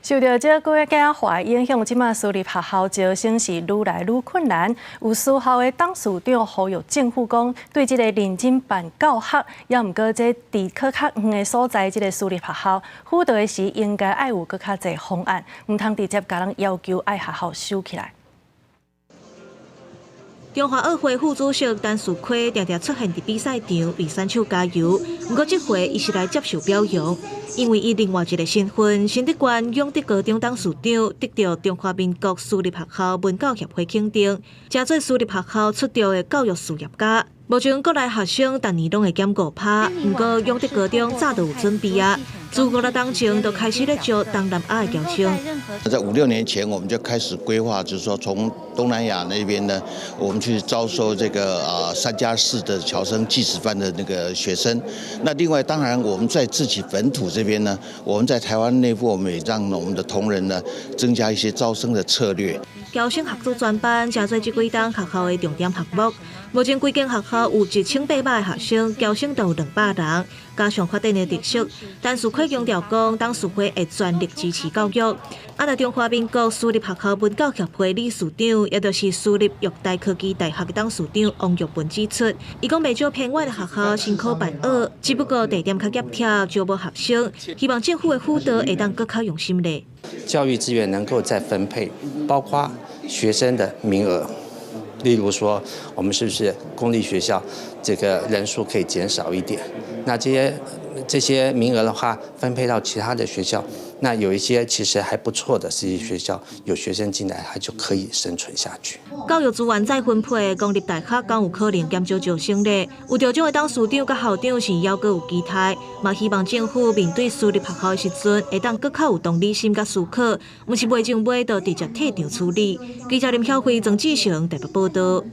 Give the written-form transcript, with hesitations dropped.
受著這幾仔話影響，這馬私立學校招生是愈來愈困難。有私校的董事長呼籲政府講，對這個認真辦教學，猶毋過這佇較較遠的所在，這個私立學校輔導的時應該愛有閣較濟方案，毋通直接共人要求愛學校收起來。中華奧會副主席陳樹奎定定出現佇比賽場為選手加油，毋過這回伊是來接受表揚，因為伊另外一個身份，新竹縣永德高中董事長得著中華民國私立學校文教協會肯定，成做私立學校出道的教育事業家。目前國內學生逐年攏會減5%，毋過永德高中早就有準備啊，自5月當前就開始咧招東南亞的僑生。在五六年前，我們就開始規劃，就是說從東南亞那邊呢，我們去招收這個3加4的僑生計時班的那個學生。那另外，當然我們在自己本土這邊呢，我們在台灣內部，我們也讓我們的同仁呢增加一些招生的策略。僑生合作專班，成做這幾冬學校的重點項目。目前規間學校有1800個學生，僑生就有200人，加上發展的特色。陳樹奎強調講，董事會會全力支持教育。啊，若中華民國私立學校文教協會理事長，也就是私立育大科技大學的董事長王玉文指出，伊講袂少偏遠的學校辛苦辦學，只不過地點較狹窄，招無學生，希望政府的輔導會當閣較用心咧。教育資源能夠再分配，包括學生的名額。例如說，我們是不是公立學校這個人數可以減少一點？那這些名額的話，分配到其他的學校，那有一些其實還不錯的私立學校，有學生進來，他就可以生存下去。教育資源再分配，公立大學敢有可能減少招生咧？有著獎的董事長佮校長是猶閣有期待，嘛希望政府面對私立學校的時陣，會當閣較有同理心佮思考，毋是賣種賣就直接退場處理。記者林曉慧、曾志成台北報道。